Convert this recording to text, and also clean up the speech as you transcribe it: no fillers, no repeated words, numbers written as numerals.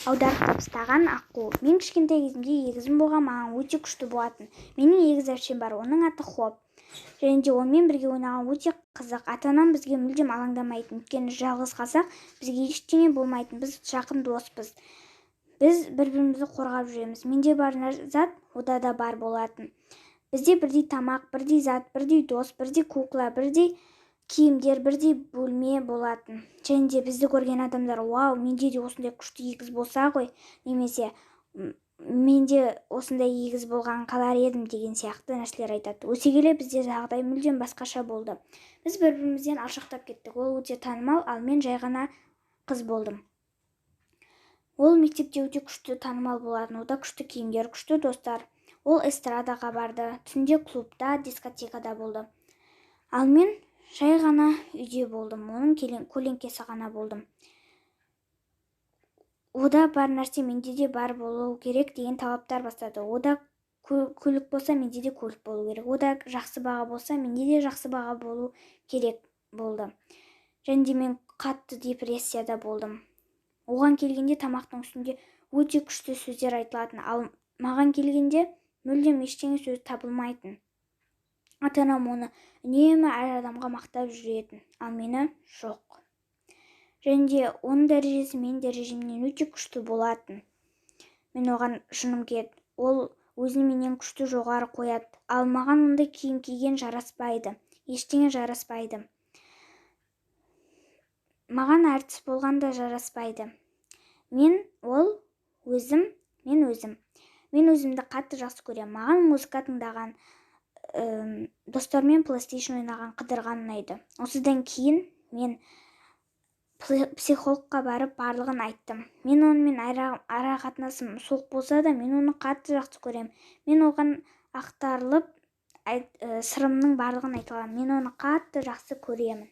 Аударып тастаған аққу. Мен кішкентай кезімде егізім болған, маған өте күшті болатын. Менің егіз әпшем бар, оның аты Хоп. Және де онымен бірге ойнаған өте қызық. Ата-анам бізге мүлдем алаңдамайтын, өйткені жалғыз қалсақ, бізге ештеңе болмайтын. Біз жақын доспыз, біз бір-бірімізді қорғап жүреміз. Менде бар зат ода да бар болатын. Бізде бірдей тамақ, бірдей зат, бірдей дос, бірдей кукла, бірдей киімдер, бірдей бөлме болатын. Және де бізді көрген адамдар: «Вау, менде де осындай күшті егіз болса ғой» немесе «Менде осындай егіз болғанын қалар едім» деген сияқты нәрселер айтады. Өсе келе бізде жағдай мүлдем басқаша болды. Біз бір бірімізден алшақтап кеттік. Ол өте танымал, ал мен жай ғана қыз болдым. Ол мектепте өте күшті танымал болатын, ода күшті киімдер, күшті достар. Ол эстрадаға барды, түнде клубта, дискотекада болды, ал мен жай ғана үйде болдым, оның көлеңкесі ғана болдым. Ода бар нәрсе менде де бар болу керек деген талаптар бастады. Ода көлік болса, менде де көлік болу керек. Ода жақсы баға болса, менде де жақсы баға болу керек болды. Және де мен қатты депрессияда болдым. Оған келгенде тамақтың үстінде өте күшті сөздер айтылатын, ал маған келгенде мүлдем ештеңе сөз табылмайтын. Ата анам оны үнемі әр адамға мақтап жүретін, ал мені жоқ. Және де оның дәрежесі менің дәрежемнен өте күшті болатын. Мен оған жыным келеді. Ол өзін менен күшті жоғары қояды, ал маған ондай киім киген жараспайды, ештеңе жараспайды. Маған әртіс болған да жараспайды. Мен ол өзім, мен өзім. Мен өзімді қатты жақсы көремін. Маған музыка тыңдаған, достарыммен PlayStation ойнаған, қыдырған ұнайды. Осыдан кейін мен психологқа барып, барлығын айттым. Мен онымен ара қатынасым суық болса да, мен оны қатты жақсы көремін. Мен оған ақтарылып, сырымның барлығын айта аламын. Мен оны қатты жақсы көремін.